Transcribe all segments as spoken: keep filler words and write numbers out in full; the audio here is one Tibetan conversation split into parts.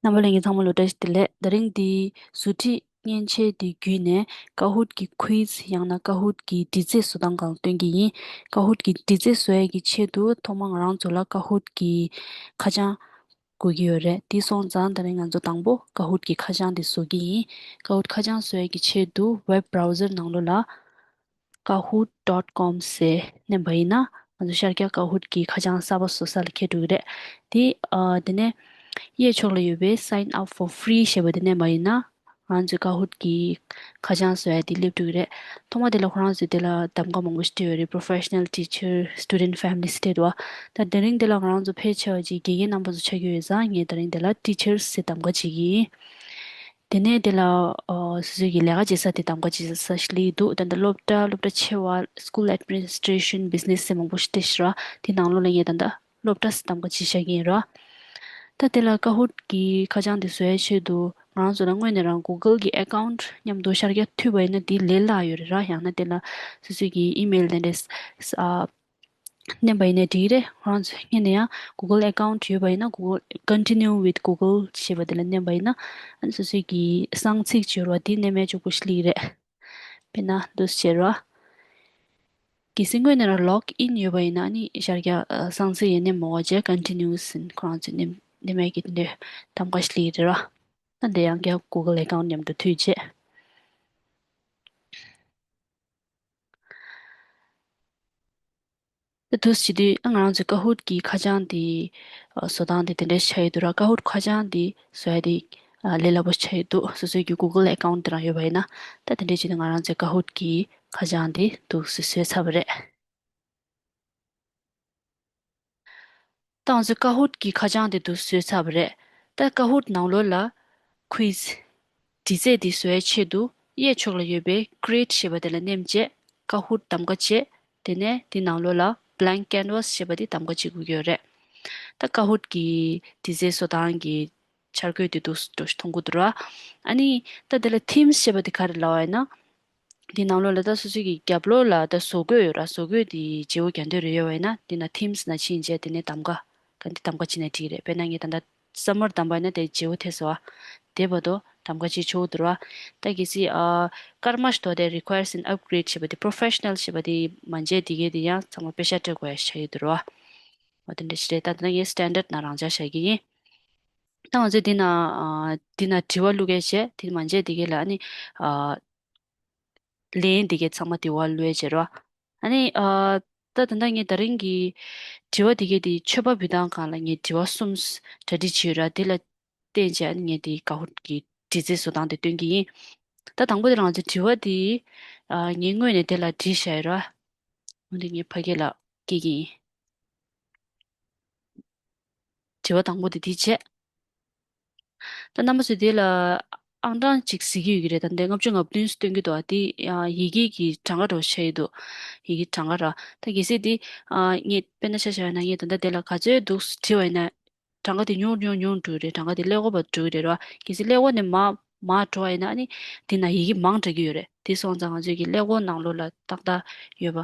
རྣམ་པ་ལྷན་རྒྱས་ཚང་མ་ལོ་བཀྲ་ཤིས་བདེ་ལེགས། དེ་རིང་འདི་ཟུར་ཁྲིད་མཉེན་ཆས་འདི་བརྒྱུད་ནས་ཀ་ཧུད་ཀྱི་ཁུའིཛ་ཡང་ན་ཀ་ཧུད་ཀྱི་འདྲི་རྩད་བཟོ་སྟངས་སྒང་སྟོན་གྱི་ཡིན། ཀ་ཧུད་ཀྱི་འདྲི་རྩད་བཟོ་ཡས་ཀྱི་ཆེད་དུ་ཐོག་མ་ང་རང་ཚོ་ལ་ཀ་ཧུད་ཀྱི་ཁ་བྱང་དགོས་ཀྱི་ཡོད་རེད། དེ་སོང་ཙང་དེ་རིང་ང་ཚོ་དང་པོ་ཀ་ཧུད་ཀྱི་ཁ་བྱང་འདི་བཟོ་གི་ཡིན། ཀ་ཧུད་ཁ་བྱང་བཟོ་ཡས་ཀྱི་ཆེད་དུ་ཝེབ་བྷ་རའུ་ཟར་ནང་ལོགས་ལ་kahoot dot com ཟེར་མནན་པ་ཡིན་ན་ང་ཚོ་ཤར་རྒྱག་ཀ་ཧུད་ཀྱི་ཁ་བྱང་གསར་པ་བཟོ་ས་ལ་འཁེལ་འགྲོ་གི་རེད། དེ་ཨ་དེ་ནས་གཡས་ཕྱོགས་ལ་ཡོད་པའི་Sign up for free ཞེས་པ་དེ་མནན་པ་ཡིན་ན་ང་ཚོའི་ཀ་ཧུད་ཀྱི་ཁ་བྱང་བཟོ་ཡ་དེ་སླེབས་འགྲོ་གི་རེད། ཐོག་མ་དེ་ལ་ཁོ་རང་ཚོས་དེ་ལ་གདམ་ག་མང་པོ་ཞིག་སྤྲད་ཡོད་རེད། Professional, Teacher, Student, Family ཟེར་འདུག་བ། ད་དེ་རིང་དེ་ལ་ང་རང་ཚོ་ཕལ་ཆེ་བ་ཅིག་དགེ་རྒན་རྣམ་པ་ཚོ་ཆགས་ཀྱི་ཡོད་ཙང་ངས་དེ་རིང་དེ་ལ་Teachers ཟེར་གདམ་ག་བྱེད་ཀྱི་ཡིན། དེ་ནས་དེ་ལ་ཨ་སོ་སོའི་གི་ལས་ཀ་བྱེད་ས་དེ་གདམ་ག་བྱེད་ས་སླེབས་འདུག་ད་ལྟ་སློབ་གྲྭ། སློབ་གྲྭ་ཆེ་བ། School Administration, Business ཟེར་མང་པོ་ཞིག་བལྟས་ཤག་ར། དེ་ནང་ལོགས་ལ་ངས་ད་ལྟ་སློབ་གྲྭ་ཟེར་གདམ་ག་བྱེད་བཞག་གི་ཡིན་ར། ད་དེ་ལ་ཀ་ཧུད་ཀྱི་ཁ་བྱང་དེ་བཟོ་ཡའི་ཆེད་དུ་ང་རང་ཚོ་ལ་དངོས་གནས་རང་Google གི་account མཉམ་དུ་ཤར་རྒྱག་མཐུད་པ་ཡིན་ན་དེ་ལས་སླ་ཡོད་རེད་ར། ཡང་ན་དེ་ལ་སོ་སོའི་གི་email དེ་འདྲས་ཨ་མནན་པ་ཡིན་ནའི་འགྲིག་གི་རེད། ང་རང་ཚོ་སྔོན་ནས་ཡང་Google account ཡོད་པ་ཡིན་ན་Google, Continue with Google ཞེས་པ་དེ་ལ་མནན་པ་ཡིན་ན་ཨ་ནི་སོ་སོའི་གི་གསང་ཚིག་བཅོལ་བ་དེ་མནན་མཁན་གཅིག་པོ་ཞིག་སླེབས་ཀྱི་རེད། དཔེར་ན་འདུག་སེ་བྱས་ར། གལ་སྲིད་དངོས་གནས་རང་log in ཡོད་པ་ཡིན་ན་ཨ་ནི་ཤར་རྒྱག་གསང་ཚིག་ཡང་མནན་མ་དགོས་བྱས་Continue ཟེར་ཁོ་རང་ཚོས་མནན་མནན་མཁན་གྱི་དེ་འདྲའི་གདམ་ག་ཞིག་སླེབས་ཀྱི་རེད་ར། ཨ་འདི་ཡང་བསྐྱར་Google account མཉམ་དུ་མཐུད་བྱས། དེ་འདུག་སེ་བྱེད་དུས་ཨ་ང་རང་ཚོའི་ཀ་ཧུད་ཀྱི་ཁ་བྱང་དེ་ཨ་བཟོ་སྟངས་དེ་དེ་འདྲ་ཆགས་ཡོད་འདུག་ར། ཀ་ཧུད་ཁ་བྱང་དེ་བཟོ་ཡ་དེ་ཨ་ལས་སླ་པོ་ཆགས་ཡོད་འདུག་སོ་སོའི་གི་Google account དེ་རང་ཡོད་པ་ཡིན་ན་ད་དེ་འདྲ་བྱེད་དུས་ང་རང་ཚོའི་ཀ་ཧུད་ཀྱི་ཁ་བྱང་དེ་འདུག་སེ་བཟོས་ཚར་བ་རེད། ད་ང་ཚོས་ཀ་ཧུད་ཀྱི་ཁ་བྱང་དེ་འདུག་བཟོས་ཚར་བ་རེད། ད་ཀ་ཧུད་ནང་ལོགས་ལ་ཁུའིཛ་འདྲི་རྩད་འདི་བཟོ་ཡའི་ཆེད་དུ་གཡས་ཕྱོགས་ལ་ཡོད་པའི་Create ཞེས་པ་དེ་ལ་མནན་བྱས་ཀ་ཧུད་གདམ་ག་བྱས། དེ་ནས་དེ་ནང་ལོགས་ལ་Blank Canvas ཞེས་པ་དེ་གདམ་ག་བྱེད་དགོས་ཀྱི་ཡོད་རེད། ད་ཀ་ཧུད་ཀྱི་འདྲི་རྩད་བཟོ་སྟངས་ཀྱི་འཆར་འགོད་དེ་འདུག་འགྲོ་མཐོང་གི་འདུག་ར། ཨ་ནི་ད་དེ་ལ་Themes ཞེས་པ་དེ་ག་རེ་ལབ་པ་ཡིན་ན། འདི་ནང་ལོགས་ལ་ད་སོ་སོ་གི་རྒྱབ་ལོགས་ལ་ད་བཟོ་བཀོད་ཡོད་ར། བཟོ་བཀོད་འདི་བརྗེ་པོ་རྒྱག་འདོད་རེ་ཡོད་པ་ཡིན་ན་འདི་ན་Themes ནང་ཕྱིན་བྱས་དེ་ནས་གདམ་ག་ག་འདི་གདམ་ག་བྱེད་ན་འགྲིག་རེད། དཔེར་ན་ངས་ད་ལྟ་Summer གདམ་པ་ཡིན་ན་དེ་བརྗེ་པོ་ཐེབས་སོང་བ། དེ་བར་དུ་གདམ་ག་བྱེད་ཆོག་འདུག་ར། ད་གལ་སྲིད་ཨ་སྐར་མ་ཞིག་འདུག་དེ་Requires an Upgrade ཞེས་པ་དེ། Professional ཞེས་པ་དེ་མ་མཇལ་དེ་གས་དེ་ཡང་ཚང་མ་པེ་ཤ་སྤྲད་དགོས་ཡ་ཆགས་ཡོད་འདུག་ར། འོ་དེ་འདྲ་ཞིག་རེད། ད་ད་ལྟ་ངས་Standard ནང་རང་འཇགས་བཞག་གི་ཡིན། ད་ང་ཚོས་འདི་ན་ཨ་འདི་ན་དྲི་བ་བླུག་གས་བྱས་དེ་མ་མཇལ་དེ་གས་ལ་ཨ་ནི་ཨ། ལན་འདི་གའི་ཚང་མ་དེ་བ་ལོས་བྱེད་རོགས། ཨ་ནི་ཨ་ད་ད་ལྟ་ངས་ད་རིང་གི་དྲི་བ་འདི་གའི་དེ་མཆོད་པ་འབུལ་སྟངས་སྒང་ལ་ངས་དྲི་བ་གསུམ་གྲ་སྒྲིག་བྱས་ཡོད་ར། དེ་ལ་བརྟེན་བྱས་ཨ་ནི་ངས་དེ་ཀ་ཧུད་ཀྱི་འདྲི་རྩད་བཟོ་སྟངས་དེ་སྟོན་གྱི་ཡིན། ད་དང་པོ་དེ་ལ་ང་ཚོ་དྲི་བ་དེ་ཨ་ངས་སྔོན་ནས་དེ་ལ་བྲིས་བཞག་ཡོད་ར། འོ་དེ་ངས་ཕ་གི་ལ་སྐྱེལ་གྱི་ཡིན། དྲི་བ་དང་པོ་དེ་འདི་བྱས། ད་རྣམ་པ་ཚོས་དེ་ལ་ཨང་གྲངས་གཅིག་གཟིགས་ཀྱི་ཡོད་ཀྱི་རེད། ད་འདི་ལྔ་བཅུ་ང་བདུན་སྟོན་གྱི་འདུག་ཨ་དེ་ཡི་གེ་གི་གྲངས་ཀ་འདྲ་བོ་ཆགས་ཡོད་འདུག་ཡི་གེ་གྲངས་ཀ་ར། ད་གལ་སྲིད་དེ་ངས་དཔེར་ན་ཆ་བཞག་ན་ངས་ད་ལྟ་དེ་ལ་ག་ཚོད་འདུག་བྲིས་པ་ཡིན་ན་གྲངས་ཀ་དེ་ཉུང་ཉུང་ཉུང་འགྲོ་གི་རེད། གྲངས་ཀ་དེ་ཀླད་ཀོར་བར་འགྲོ་གི་རེད་ར། གལ་སྲིད་ཀླད་ཀོར་ནས་མར་མར་འགྲོ་བ་ཡིན་ན་ཨ་ནི་དེ་ན་ཡི་གེ་མང་དྲགས་ཀྱི་ཡོད་རེད། དེ་སོང་ཙང་ང་ཚོས་ཀྱི་ཀླད་ཀོར་ནང་ལོགས་ལ་ཏག་ཏག་ཡོད་པ་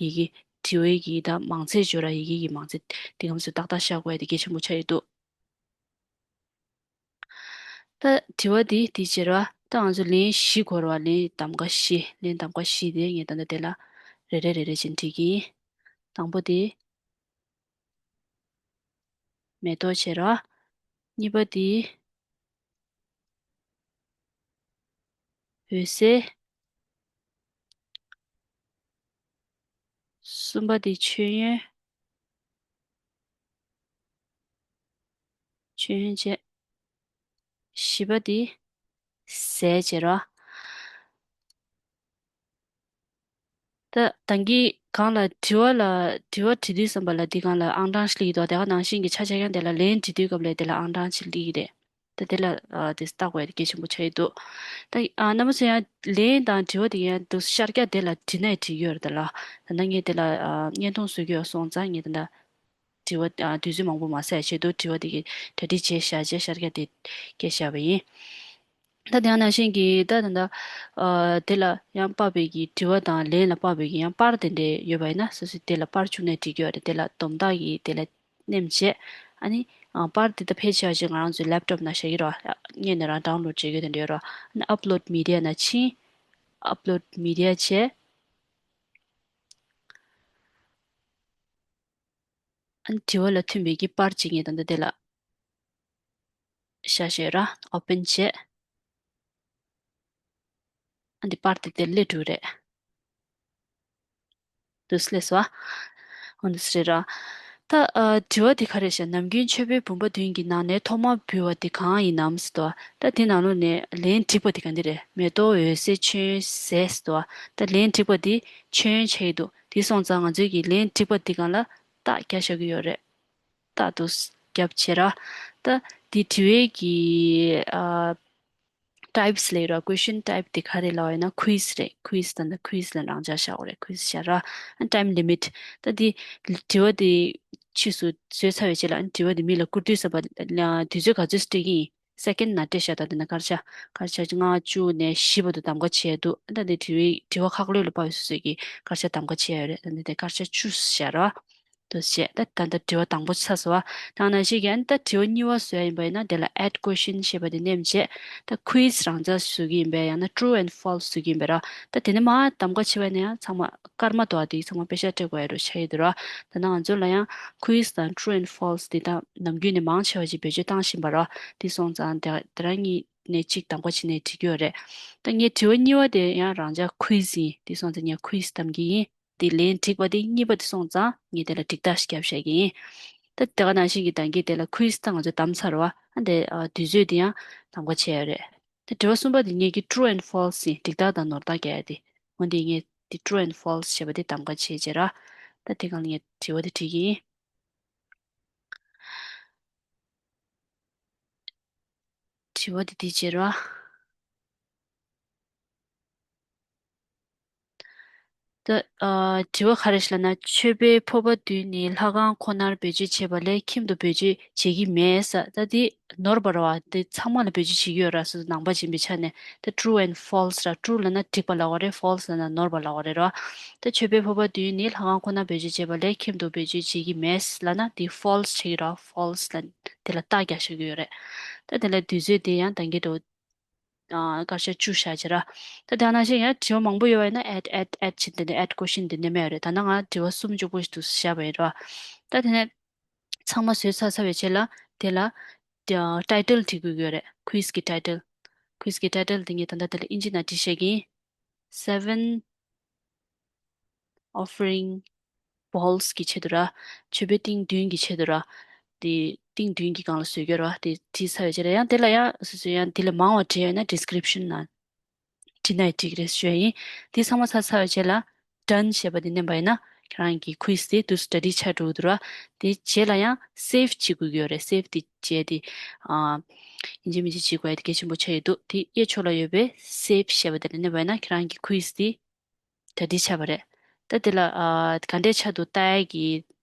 ཡི་གེ་དྲི་བའི་གི་ད་མང་ཚད་བརྗོད་ར་ཡི་གེ་གི་མང་ཚད་དེ་གམ་སུ་ཏག་ཏག་བཞག་དགོས་ཡ་དེ་གལ་ཆེན་པོ་ཆགས་ཡོད་འདུག་ད་དྲི་བ་འདི་འདི་བྱེད་ར། ད་ང་ཚོ་ལན་བཞི་འགོར་བ་ལན་གདམ་ག་བཞི། ལན་གདམ་ག་བཞི་དེ་ངས་ད་ལྟ་དེ་ལ་རེ་རེ་རེ་རེ་བྱས་འབྲི་གི་ཡིན། དང་པོ་དེ་མེ་ཏོག་བྱེད་ར། གཉིས་པ་དེ་འོད་ཟེར། གསུམ་པ་དེ་མཆོད་ཡོན། མཆོད་ཡོན་བྱས། བཞི་པ་དེ་ཟས་བྱེད་རོགས། ད་ད་གིན་གང་ལ་དྲི་བ་ལ་དྲི་བ་དྲི་དུས་ཙམ་པ་ལ་འདི་གང་ལ་ཨང་གྲངས་ཤིག་སླེབས་ཀྱི་འདུག་དེ་ག་ནང་བཞིན་གྱི་ཆ་ཆ་ཡང་དེ་ལ་ལན་འབྲི་དུས་སྐབས་ལ་དེ་ལ་ཨང་གྲངས་ཤིག་སླེབས་ཀྱི་རེད། ད་དེ་ལ་ཨ་དེ་བལྟ་དགོས་ཡ་དེ་གལ་ཆེན་པོ་ཆགས་ཀྱི་འདུག་ད་ཨ་རྣམ་པ་ཚོ་ཡང་ལན་དང་དྲི་བ་དེ་ཡང་འདུག་ཤར་རྒྱག་དེ་ལ་འབྲི་ན་འགྲིག་གི་ཡོད་རེད་ད་ལ། ད་ལྟ་ངས་དེ་ལ་ཨ་བརྙན་ཐུང་བཟོ་གི་ཡོད་སོང་ཙང་ངས་ད་ལྟ་དྲི་བ་ཨ་དུས་ཚོད་མང་པོ་མ་ཟ་ཡ་ཆེད་དུ་དྲི་བ་དེ་གི་གྲ་སྒྲིག་བྱས་བཞག་བྱས་ཤར་རྒྱག་དེ་སྐད་བཞག་པ་ཡིན། ད་དེ་ཡང་ནང་བཞིན་གྱི་ད་ད་ད་ཨ་དེ་ལ་ཡང་དཔག་པའི་གི་དྲི་བ་དང་ལན་ལ་དཔག་པའི་གི་ཡང་པར་དེ་འདྲས་ཡོད་པ་ཡིན་ན་སོ་སོས་དེ་ལ་པར་བཅུག་ནས་འབྲི་རྒྱུ་ཡོད་རེད། དེ་ལ་སྡོམ་རྟགས་ཀྱི་དེ་ལ་མནན་བྱས་ཨ་ནི་ ཨ་པར་དེ་ད་ཕལ་ཆེ་བ་ཞིག་ང་རང་ཚོའི་ལེབ་ཊོབ་ནང་བཞག་གི་རེད་བ། སྔོན་ནས་རང་ཌའུན་ལོཌ་བྱེད་དགོས་དེ་འདྲ་ཡོད་རེད་བ། ཨ་ནི་ཨབ་ལོཌ་མི་ཌི་ཡ་ནང་ཕྱིན། ཨབ་ལོཌ་མི་ཌི་ཡ་བྱས། ཨ་ནི་དྲི་བ་ལ་མཐུན་པའི་གི་པར་གཅིག་ངས་ད་ལྟ་དེ་ལ་བཞག་བཞག་ར། ཨོ་པན་བྱས། ཨ་འདི་པར་དེ་དེ་སླེབས་འགྲོ་རེད། འདུག་སེ་སླེབས་སོང་ཨ། འོ་འདུག་སེ་རེད་ར། ད་ཨ་དྲི་བ་འདི་ག་རེ་བྱས། ནམ་རྒྱུན་མཆོད་པའི་བུམ་པ་བདུན་གྱི་ནང་ནས་ཐོག་མར་འབུལ་བ་འདི་གང་ཡིན་ནམ་ཟེར་དོ། ད་འདི་ནང་ལོགས་ནས་ལན་འགྲིག་པ་འདི་ག་འདི་རེད། མེ་ཏོག་འོད་ཟེར་མཆོད་ཡོན་ཟས་ཟེར་དོ། ད་ལན་འགྲིག་པ་འདི་མཆོད་ཡོན་བྱས་ཡོད་འདུག་དེ་སོང་ཙང་ང་ཚོས་ཀྱི་ལན་འགྲིག་པ་འདི་སྒང་ལ་རྟགས་རྒྱག་བཞག་གི་ཡོད་རེད། རྟགས་འདུག་སེ་རྒྱབ་བྱས་ར། ད་འདི་དྲི་བའི་གི་ཨ་ཊའིབས་ལབ་ཡོད་ར། ཀོ་ཤན་ཊའིབ་དེ་ག་རེ་ལབ་ཡོད་ན་ཁུའིས་རེད། ཁུའིས་ད་ལྟ་ཁུའིས་ལ་རང་འཇགས་བཞག་དགོས་རེད། ཁུའིས་བཞག་ར། ཨ་ཊའིམ་ལི་མིཊ། ད་འདི་དྲི་བ་དེ་ཕྱིས་སུ་བཟོས་ཚར་བའི་རྗེས་ལ་ཨ་དྲི་བ་དེ་མི་ལ་བསྐུར་དུས་ཙམ་པ་ལ་དུས་ཚོད་ག་ཚོད་སྤྲད་ཀྱི་ཡིན། སེ་ཀན་ནང་སྤྲད་བཞག་ད་དེ་ན་སྐར་ཆ་སྐར་ཆ་ལྔ་བཅུ་ནས་བཞི་བར་དུ་གདམ་ག་བྱས་འདུག་ད་འདི་དྲི་བའི་དྲི་བ་ཁག་ལོས་ལ་དཔག་པའི་སོ་སོའི་གི་སྐར་ཆ་གདམ་ག་བྱས་ཡོད་རེད། ད་འདི་དེ་སྐར་ཆ་བཅུ་བཞག་ར། དུ་བྱས། ད་ད་ལྟ་དྲི་བ་དང་པོ་ཚར་སོང་བ། ད་ནང་བཞིན་གྱི་ཨ་ནི་ད་དྲི་བ་གཉིས་པ་བཟོ་ཡ་ཡིན་པ་ཡིན་ན་དེ་ལ་add question ཞེས་པ་དེ་མནན་བྱས། ད་ཁུའིས་རང་འཇགས་བཟོ་གི་ཡིན་པས། ཡང་ན་true and false བཟོ་གི་ཡིན་པས་ར། ད་དེ་ནས་མར་གདམ་ག་བྱས་པ་ཡིན་ན་ཡང་ཚང་མ་སྐར་མ་དོ་བ་དེ་ཚང་མ་པེ་ཤག་སྤྲད་དགོས་ཡ་རུ་ཆགས་ཡོད་དུ་ར། ད་ནང་ང་ཚོ་ལ་ཡང་ཁུའིས་དང་true and false དེ་ད་ནམ་རྒྱུན་ནས་མང་ཆེ་བ་ཞིག་བེད་སྤྱོད་བཏང་བཞིན་པ་ར། དེ་སོང་ཙང་དེ་དེ་རང་གཉིས་ནས་གཅིག་གདམ་ག་བྱས་ནས་འགྲིག་གི་ཡོད་རེད། ད་ངའི་དྲི་བ་གཉིས་པ་དེ་ཡང་རང་འཇགས་ཁུའིས་ཡིན། དེ་སོང་ཙང་ངས་ཁུའིས་གདམ་གི་ཡིན། དེ་ལན་འགྲིག་པ་དེ་གཉིས་པ་དེ་སོང་ཙང་ངས་དེ་ལ་འགྲིག་རྟགས་ཤིག་བརྒྱབ་བཞག་གི་ཡིན། ད་དེ་ག་ནང་བཞིན་གྱི་ད་གིན་དེ་ལ་ཁུའིས་ད་ང་ཚོས་གདམ་ཚར་བ། ཨ་འདི་ཨ་དུས་ཚོད་དེ་ཡང་གདམ་ག་བྱས་ཡོད་རེད། ད་དྲི་བ་གསུམ་པ་དེ་ངས་ཀྱི་true and false ཡིན། འགྲིག་རྟགས་དང་ནོར་རྟགས་རྒྱག་ཡ་དེ། འོན་ཏེ་ངས་དེ་true and false ཞེས་པ་དེ་གདམ་ག་བྱས་བྱས་ར། ད་དེ་གང་ལ་ངས་དྲི་བ་དེ་བྲིས་ཀྱི་ཡིན། དྲི་བ་དེ་དེ་བྱས་ར། ད་ཨ་དྲི་བ་ག་རེ་ཞིག་ལབ་ན། མཆོད་པའི་ཕོར་པ་བདུན་ནི་ལྷ་ཁང་ཁོ་ནར་བེད་སྤྱོད་བྱེད་པ་ལས་ཁྱིམ་དུ་བེད་སྤྱོད་བྱེད་ཀྱི་མེད་ཟེར། ད་འདི་ནོར་བ་རེད་བ། འདི་ཚང་མ་ལ་བེད་སྤྱོད་བྱེད་ཀྱི་ཡོད་ར། སོ་སོ་ནང་པ་ཡིན་པའི་ཆ་ནས། ད་true and false ར། true ལབ་ན་འགྲིག་པ་ལབ་པ་རེད། false ལབ་ན་ནོར་བ་ལབ་པ་རེད་ར། ད་མཆོད་པའི་ཕོར་པ་བདུན་ནི་ལྷ་ཁང་ཁོ་ནར་བེད་སྤྱོད་བྱེད་པ་ལས་ཁྱིམ་དུ་བེད་སྤྱོད་བྱེད་ཀྱི་མེད་ལབ་ན་འདི་false ཆགས་ཀྱི་ར། false ལ་དེ་ལ་རྟགས་རྒྱག་བཞག་གི་ཡོད་རེད། ད་དེ་ལ་དུས་ཚོད་དེ་ཡང་ད་གིན་འགྲོ། ཨ་སྐར་ཆ་བཅུ་བཞག་བྱས་ར། ད་དེ་ནང་བཞིན་ཡང་དྲི་བ་མང་པོ་ཡོད་པ་ཡིན་ན་add add add བྱེད་འདི་ནས་add question འདི་ནས་མེད་པ་རེད། ད་ནང་ང་དྲི་བ་གསུམ་མགྱོགས་པོ་ཞིག་ཏུ་བཞག་པ་ཡིན་ར། ད་དེ་ནས་ཚང་མ་བཟོས་ཚར་ཚར་བའི་རྗེས་ལ་དེ་ལ་title བྲིས་དགོས་ཀྱི་ཡོད་རེད། quiz གི་title quiz གི title འདི་ངས་ད་ལྟ་དེ་ལ་ཨིན་ཇི་ནང་བྲིས་བཞག་གི་ཡིན། Seven offering bowls གི་ཆེད་དུ་ར། མཆོད་པའི་ཏིང་བདུན་གྱི་ཆེད་དུ་ར། དེ་ཏིང་བདུན་གྱི་སྒང་ལ་བཟོས་ཡོད་ར། དེ་བྲིས་ཚར་བའི་རྗེས་ལ་ཡང་དེ་ལ་ཡང་སོ་སོས་ཡང་དེ་ལས་མང་བ་བྲིས་ཡོད་ན་description ནང་བྲིས་ན་ཡང་འགྲིག་རེད་ཞུ་ཡ་ཡིན། དེ་ཚང་མ་ཚར་ཚར་བའི་རྗེས་ལ་done ཞེས་པ་དེ་མནན་པ་ཡིན་ན་ཁྱེད་རང་གི་quiz དེ་དུ་study ཆགས་འགྲོ་གི་འདུག་ར། དེ་རྗེས་ལ་ཡང་save བྱེད་དགོས་ཀྱི་ཡོད་རེད། save དེ་བྱས་ཏེ་ཨ་ཡིན་གཅིག་མིན་གཅིག་བྱེད་དགོས་ཡ་དེ་གལ་ཆེན་པོ་ཆགས་ཡོད་འདུག་དེ་གཡས་ཕྱོགས་ལ་ཡོད་པའི་save ཞེས་པ་དེ་ལ་མནན་པ་ཡིན་ན་ཁྱེད་རང་གི་quiz དེ་གྲ་སྒྲིག་ཆགས་པ་རེད། ད་དེ་ལ་ཨ་ག་འདྲའི་ཆ་འདུག་ལྟ་ཡ་གི་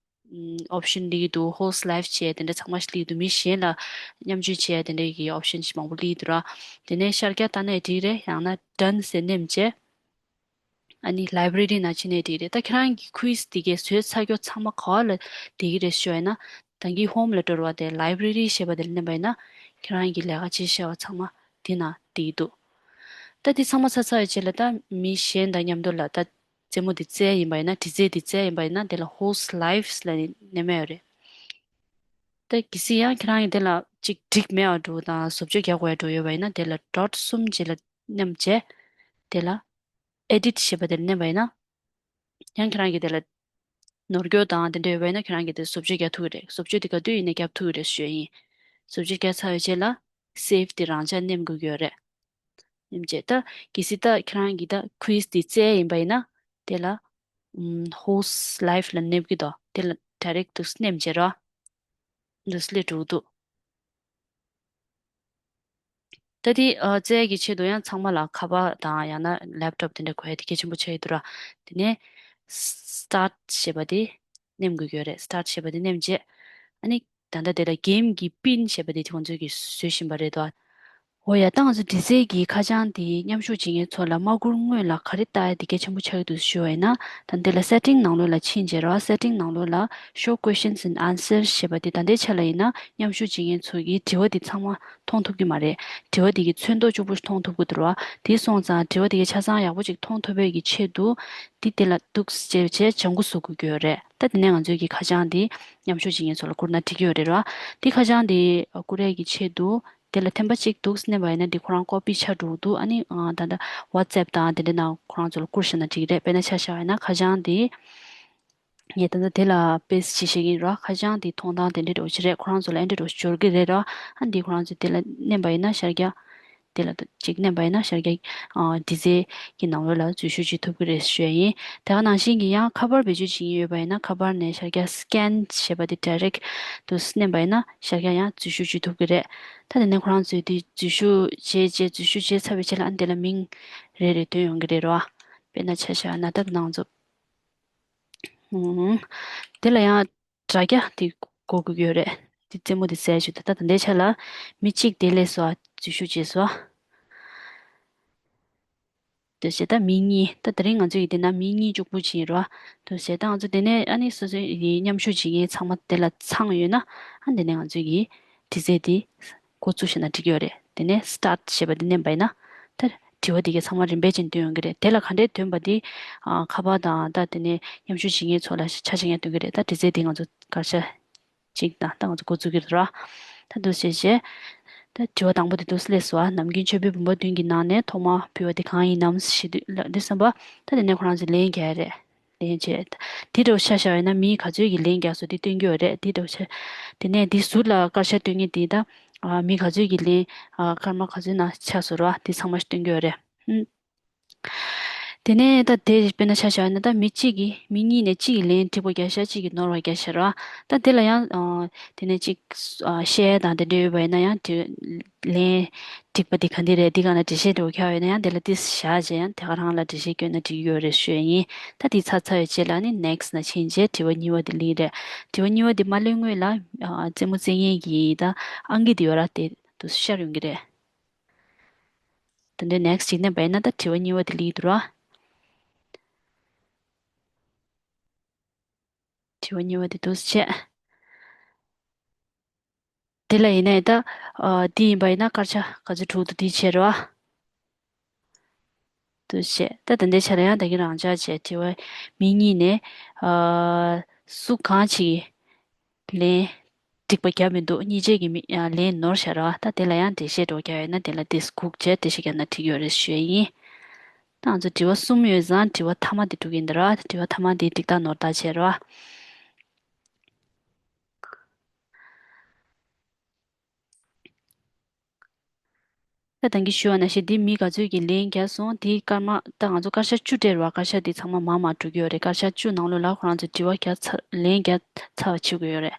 ཨམ་option སླེབས་ཀྱི་འདུག host live བྱས་དེ་འདྲ་ཚང་མ་ཞིག་སླེབས་ཀྱི་འདུག་མི་གཞན་ལ་མཉམ་སྤྱོད་བྱས་དེ་འདྲའི་གི་option ཞིག་མང་པོ་སླེབས་ཀྱི་འདུག་ར། དེ་ནས་ཤར་རྒྱག་བཏང་ནའི་འགྲིག་རེད། ཡང་ན་done ཟེར་མནན་བྱས། ཨ་ནི་library ནང་ཕྱིན་ནའི་འགྲིག་རེད། ད་ཁྱེད་རང་གི་quiz དེ་གའི་བཟོས་ཚར་རྒྱུ་ཚང་མ་ག་བ་ལ་བསྡད་ཀྱི་རེད་ཞུ་བ་ཡིན་ན། ད་གིན་home ལ་འགྲོ་ར་བ་དེ་library ཞེས་པ་དེ་ལ་མནན་པ་ཡིན་ན་ཁྱེད་རང་གི་ལས་ཀ་བྱེད་བྱ་བ་ཚང་མ་དེ་ནང་བསྡད་ཀྱི་འདུག་ད་དེ་ཚང་མ་ཚར་ཚར་བའི་རྗེས་ལ་ད་མི་གཞན་དང་མཉམ་དུ་ལ་ད་རྩེད་མོ་དེ་རྩེ་ཡ་ཡིན་པ་ཡིན་ན། འདྲི་རྩད་དེ་རྩེ་ཡ་ཡིན་པ་ཡིན་ན་དེ་ལ་host lives ལ་མནན་མ་ཡོད་རེད། ད་གལ་སྲིད་ཡང་ཁྱེད་རང་གི་དེ་ལ་ཅིག་འགྲིག་མེད་པ་འདྲ་བོ་དང་བཟོ་བཅོས་རྒྱག་དགོས་ཡ་འདྲ་བོ་ཡོད་པ་ཡིན་ན་དེ་ལ་dot གསུམ་རྗེས་ལ་མནན་བྱས། དེ་ལ་edit ཞེས་པ་དེ་ལ་མནན་པ་ཡིན་ན། ཡང་ཁྱེད་རང་གི་དེ་ལ་ནོར་འཁྱོལ་དང་དེ་འདྲ་ཡོད་པ་ཡིན་ན་ཁྱེད་རང་གི་དེ་བཟོ་བཅོས་རྒྱག་ཐུབ་ཀྱི་རེད། བཟོ་བཅོས་དེ་ག་དུས་ཡིན་ནའི་རྒྱག་ཐུབ་ཀྱི་རེད་ཞུ་ཡ་ཡིན། བཟོ་བཅོས་རྒྱག་ཚར་བའི་རྗེས་ལ་save དེ་རང་འཇགས་མནན་དགོས་ཀྱི་ཡོད་རེད། མནན་བྱས། ད་གལ་སྲིད་ད་ཁྱེད་རང་གི་ད་quiz དེ་རྩེ་ཡ་ཡིན་པ་ཡིན་ན་དེ་ལ་ཨམ་host live ལ་མནན་གྱི་འདུག་དེ་ལ་direct དུ་མནན་བྱས་རོགས། འདུག་སེ་སླེབས་འགྲོ་གི་འདུག་ད་དེ་ཨ་རྩེ་ཡ་གི་ཆེད་དུ་ཡང་ཚང་མ་ལ་ཁ་པར་དང་ཡང་ན་laptop དེ་འདྲ་དགོས་ཡ་དེ་གལ་ཆེན་པོ་ཆགས་ཀྱི་འདུག་ར། དེ་ནས་start ཞེས་པ་དེ་མནན་དགོས་ཀྱི་ཡོད་རེད། start ཞེས་པ་དེ་མནན་བྱས། ཨ་ནི་ད་ལྟ་དེ་ལ་game གི་pin ཞེས་པ་དེ་ཁོང་ཚོས་ཀྱིས་བཟོས་བཞིན་པ་རེད་དོ། འོ་ཡ། ད་ང་ཚོ་འདྲི་རྩད་ཀྱི་ཁ་བྱང་འདི་མཉམ་ཞུགས་བྱེད་མཁན་ཚོ་ལ་མ་བསྐུར་སྔོན་ལ་ག་རེ་ལྟ་ཡ་དེ་གལ་ཆེན་པོ་ཆགས་ཀྱི་འདུག་ཞུ་བ་ཡིན་ན། ད་འདི་ལ་སེ་ཊིང་ནང་ལོགས་ལ་ཕྱིན་རྗེས་རོ། སེ་ཊིང་ནང་ལོགས་ལ་Show Questions and Answers ཞེས་པ་དེ། ད་ལྟའི་ཆ་ལ་ཡིན་ན་མཉམ་ཞུགས་བྱེད་མཁན་ཚོ་གིས་དྲི་བ་འདི་ཚང་མ་མཐོང་ཐུབ་ཀྱི་མ་རེད། དྲི་བ་འདི་གི་ཚོན་མདོག་སྐྱུག་པོ་ཞིག་མཐོང་ཐུབ་ཀྱི་འདུག་རོ། དེ་སོང་ཙང་དྲི་བ་འདི་གི་ཆ་ཚང་ཡག་པོ་ཅིག་མཐོང་ཐུབ་པའི་གི་ཆེད་དུ། འདི་དེ་ལ་འདུག་སེ་བྱས་བྱས་ལྗང་ཁུ་བཟོ་དགོས་ཀྱི་ཡོད་རེད། ད་དེ་ནས་ང་ཚོའི་གི་ཁ་བྱང་འདི་མཉམ་ཞུགས་བྱེད་མཁན་ཚོ་ལ་བསྐུར་ན་འགྲིག་གི་ཡོད་རེད་རོ། འདི་ཁ་བྱང་འདི་བསྐུར་ཡས་ཀྱི་ཆེད་དུ། དེ་ལ་ཐེམ་པ་གཅིག་འདུག་སེ་མནན་པ་ཡིན་ན་འདི་ཁོ་རང་ཀོ་པི་ཆགས་འགྲོ་གི་འདུག་ཨ་ནི་ཨ། ད་ལྟ་WhatsApp་དང་དེ་འདྲ་ནང་ཁོ་རང་ཚོ་ལ་བསྐུར་བཞག་ན་འགྲིག་གི་རེད། དཔེར་ན་ཆ་བཞག་པ་ཡིན་ན་ཁ་བྱང་འདི། ངས་ད་ལྟ་དེ་ལ་པེ་སི་ཊི་བྱེད་ཤེས་ཀྱི་ཡིན་རོ། ཁ་བྱང་འདི་མཐོང་སྟངས་དེ་འདྲ་འདྲ་བོ་ཅིག་རེད། ཁོ་རང་ཚོ་ལ་ཨེ་འདྲ་འདྲ་བོ་ཅིག་འབྱོར་གྱི་རེད་རོ། ཨ་འདི་ཁོ་རང་ཚོ་དེ་ལ་མནན་པ་ཡིན་ན་ཤར་རྒྱག་དེ་ལ་གཅིག་མནན་པ་ཡིན་ན་ཤར་རྒྱག་ཨ། འདྲི་རྩད་ཀྱི་ནང་ལོགས་ལ་འཛུལ་ཞུགས་བྱེད་ཐུབ་ཀྱི་རེད་ཞུ་ཡ་ཡིན། དེ་ག་ནང་བཞིན་གྱི་ཡང་ཁ་པར་བེད་སྤྱོད་བྱེད་ཀྱི་ཡོད་པ་ཡིན་ན། ཁ་པར་ནས་ཤར་རྒྱག་སི་ཀེན་ཞེས་པ་དེ་ཌའི་རེག་ཏུ་མནན་པ་ཡིན་ན་ཤར་རྒྱག་ཡང་འཛུལ་ཞུགས་བྱེད་ཐུབ་ཀྱི་རེད། ད་དེ་ནས་ཁོ་རང་ཚོས་དེ་འཛུལ་ཞུགས་བྱས་རྗེས། འཛུལ་ཞུགས་བྱས་ཚར་བའི་རྗེས་ལ་ཨ་ནི་དེ་ལ་མིང་རེ་རེ་འདོན་ཡོང་གི་རེད་རོ། དཔེར་ན་ཆ་བཞག་ན་ད་ནང་ཚོ། ཨུམ། དེ་ལ་ཡང་དྲ་རྒྱ་དེ་དགོས་ཀྱི་ཡོད་རེད། དེ་རྩེད་མོ་དེ་བཙལ་བྱེད་དུས། ད་ད་ལྟའི་ཆ་ལ་མི་གཅིག་དེ་སླེབས་སོང་ཨ། འཛུལ་ཞུགས་བྱས་སོང་ཨ། དེ་བྱས་ད་མི་གཉིས། ད་དེ་རིང་ང་ཚོ་ཡི་དེ་ན་མི་གཉིས་གཅིག་པུ་ཅིག་ཡིན་རོ། དེ་བྱས་ད་ང་ཚོ་དེ་ནས་ཨ་ནི་སོ་སོའི་མཉམ་ཞུགས་བྱེད་མཁན་ཚང་མ་དེ་ལ་ཚང་ཡོད་ན། ཨ་དེ་ནས་ང་ཚོ་གི་དྲི་རྩད་དེ་འགོ་བཙུགས་བྱས་ན་འགྲིག་གི་ཡོད་རེད། དེ་ནས་སི་ཊར་ཊི་ཞེས་པ་དེ་མནན་པ་ཡིན་ན། ད་དྲི་བ་དེ་གའི་ཚང་མ་རིམ་པས་ཅིག་འདོན་ཡོང་གི་རེད། དེ་ལ་ག་འདྲས་འདོན་པ་དེ། ཨ། ཁ་པར་དང་ད་དེ་ནས་མཉམ་ཞུགས་བྱེད་མཁན་ཚོ་ལ་ཆ་ཤས་ཀྱང་འདོན་གི་རེད། ད་དྲི་རྩད་དེ་ང་ཚོ་བསྐུར་བྱ་གཅིག་དང་། ད་ང་ཚོ་འགོ་འཛུགས་ཀྱི་རེད་ར། ད་འདུག་སེ་བྱས། ད་དྲི་བ་དང་པོ་དེ་འདུག་སེ་སླེབས་སོང་ཨ། ནམ་རྒྱུན་མཆོད་པའི་བུམ་པ་བདུན་གྱི་ནང་ནས་ཐོག་མར་ཕུལ་བ་དེ་གང་ཡིན་ནམ་ཞེས་དུས་ལ་འདི་བསམ་པ། ད་དེ་ནས་ཁོ་རང་ཚོས་ལན་རྒྱག་ཡ་རེད། ལན་བྱས། དེ་འདྲ་བོ་ཆ་བཞག་ཡོད་ན་མི་ག་ཚོད་ཀྱིས་ལན་རྒྱག་སོང་དེ་སྟོན་གྱི་ཡོད་རེད། དེ་འདྲ་བོ་ཆ། དེ་ནས་འདི་ཟུར་ལ་དཀར་ཆག་སྟོན་མཁན་དེ་ད། ཨ། མི་ག་ཚོད་ཀྱིས་ལན། ཨ། སྐར་མ་ག་ཚོད་ན་ཆགས་སོང་ར། དེ་ཚང་མ་སྟོན་གྱི་ཡོད་རེད། ཨུམ། དེ་ནས་ད་དེ་དཔེར་ན་ཆ་བཞག་ཡོད་ན་ད་མི་གཅིག་གིས། མི་གཉིས་ནས་གཅིག་གིས་ལན་འགྲིག་པ་བརྒྱབ་ཤག་གཅིག་གིས་ནོར་བ་བརྒྱབ་ཤག་ར། ད་དེ་ལ་ཡང་། ཨ། དེ་ནས་གཅིག་ཨ། བཤད་ཡ་དང་དེ་འདྲ་ཡོད་པ་ཡིན་ན་ཡང་དེ། ལན་འགྲིག་པ་དེ་ག་འདི་རེད། འདི་ག་ན་འགྲེལ་བཤད་འདྲ་བོ་རྒྱག་ཡོད་ན་ཡང་དེ་ལ་ཏོག་ཙམ་བཞག་བྱས་ཡང་དེ་ག་རང་ལ་འགྲེལ་བཤད་བསྐྱོན་ན་འགྲིག་གི་ཡོད་རེད་ཞུ་ཡ་ཡིན། ད་དེ་ཚར་ཚར་བའི་རྗེས་ལ་ནི་ནེག་སི་ཊི་ན་ཕྱིན་རྗེས་དྲི་བ་གཉིས་པ་དེ་སླེབས་རེད། དྲི་བ་གཉིས་པ་དེ་མ་སླེབས་སྔོན་ལ། ཨ། རྩེད་མོ་རྩེ་མཁན་གྱི་ད་ཨང་ཀི་དེ་ཡོད་ར། དེ་འདུག་སེ་ཤར་ཡོང་གི་རེད། དེ་འདྲའི་ནེག་སི་ཊི་ཅིག་མནན་པ་ཡིན་ན་ད་དྲི་བ་གཉིས་པ་དེ་སླེབས་འདུག་ར། དྲི་བ་གཉིས་པ་དེ་འདུག་སེ་བྱས། དེ་ལ་ཡིན་ནའི་ད། ཨ། འདི་ཡིན་པ་ཡིན་ན་དཀར་ཆག་ག་ཚོད་འགྲོ་འདུག་འདི་བྱས་རོ། འདུག་སེ་བྱས། ད་ད་ལྟའི་ཆ་ལ་ཡང་ད་གིན་རང་འཇགས་བྱས། དྲི་བ་མི་གཉིས་ནས། ཨ། སུ་གང་ཞིག་གིས་ལན་འགྲིག་པ་བརྒྱབ་མི་འདུག་གཉིས་ཆ་གིས་མི། ཨ། ལན་ནོར་བཞག་ར། ད་དེ་ལ་ཡང་འགྲེལ་བཤད་འདྲ་བོ་རྒྱག་ཡོད་ན་དེ་ལ་ཏོག་ཙམ་སྒུག་བྱས་འགྲེལ་བཤད་རྒྱག་ན་འགྲིག་ཡོད་རེད་ཞུ་ཡ་ཡིན། ད་ང་ཚོ་དྲི་བ་གསུམ་ཡོད་ཙང་དྲི་བ་མཐའ་མ་དེ་འགྲོ་གི་ཡིན་ད་ར། དྲི་བ་མཐའ་མ་དེ་འགྲིག་རྟགས་ནོར་རྟགས་བྱས་ར། ད་ད་གིན་ཞུས་པ་ནང་བཞིན་འདི་མི་ག་ཚོད་ཀྱིས་ལན་བརྒྱབ་སོང་། འདི་སྐར་མ་ད་ང་ཚོ་སྐར་ཆ་བཅུ་སྤྲད་རེད་བ། སྐར་ཆ་འདི་ཚང་མ་མར་མར་འགྲོ་གི་ཡོད་རེད། སྐར་ཆ་བཅུ་ནང་ལོགས་ལ་ཁོ་རང་ཚོས་དྲི་བ་བརྒྱབ་ཚར། ལན་བརྒྱབ་ཚར་བ་བྱེད་དགོས་ཡོད་རེད།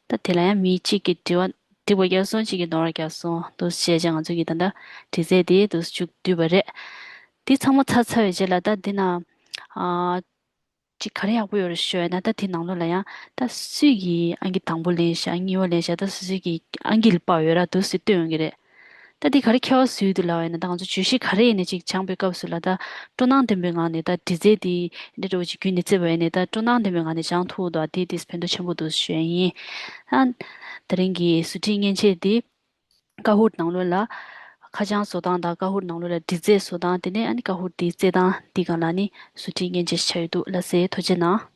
ད་དེ་ལ་ཡང་མི་གཅིག་གིས་དྲི་བ་འགྲིག་པ་བརྒྱབ་སོང་། གཅིག་གིས་ནོར་བ་བརྒྱབ་སོང་། འདུག་སེ་བྱས་བྱས་ང་ཚོ་གིས་ད་ལྟ་དྲི་རྩད་དེ་འདུག་སེ་མཇུག་བསྡུས་པ་རེད། འདི་ཚང་མ་ཚར་ཚར་བའི་རྗེས་ལ་ད་འདི་ན། ཨ། ཅིག་ག་རེ་ཡག་པོ་ཡོད་རེད་ཞུས་ན། ད་དེ་ནང་ལོགས་ལ་ཡང་ད་སུས་ཀྱིས་ཨང་ཀི་དང་པོ་ལེན་ཤག་གཉིས་པ་ལེན་ཤག་ད་སུ་སུ་གིས་ཨང་ཀི་ལ་དཔག་ཡོད་ར། འདུག་སེ་སྟོན་ཡོང་གི་རེད། ད་དེ་ག་རེ་ཁྱད་པར་བཟོས་འདུག་ལབ་པ་ཡིན་ན། ད་ང་ཚོ་བརྗོད་གཞི་ག་རེ་ཡིན་ནའི་ཅིག་སྦྱངས་པའི་སྐབས་སུ་ལ་ད་སྤྲོ་སྣང་ལྡན་པའི་ངང་ནས་ད་འདྲི་རྩད་དེ་འདི་འདྲ་བོ་ཅིག་བརྒྱུད་ནས་བརྩིས་པ་ཡིན་ནའི་ད་སྤྲོ་སྣང་ལྡན་པའི་ངང་ནས་སྦྱང་ཐུབ་འདུག་དེ་དེ་ཕན་ཐོགས་ཆེན་པོ་འདུག་ཞུ་ཡ་ཡིན། ཨ། དེ་རིང་གི་ཟུར་ཁྲིད་མཉེན་ཆས་དེ། ཀ་ཧུར་ནང་ལོགས་ལ་ཁ་བྱང་བཟོ་སྟངས་དང་། ཀ་ཧུར་ནང་ལོགས་ལ་འདྲི་རྩད་བཟོ་སྟངས། དེ་ནས་ཨ་ནི་ཀ་ཧུར་དེའི་རྩེད་སྟངས་འདི་སྒང་ལ་ནི་ཟུར་ཁྲིད་མཉེན་ཆས་ཤིག་ཆགས་ཡོད་འདུག་ལགས་སེ། ཐུགས་རྗེ་གནང་།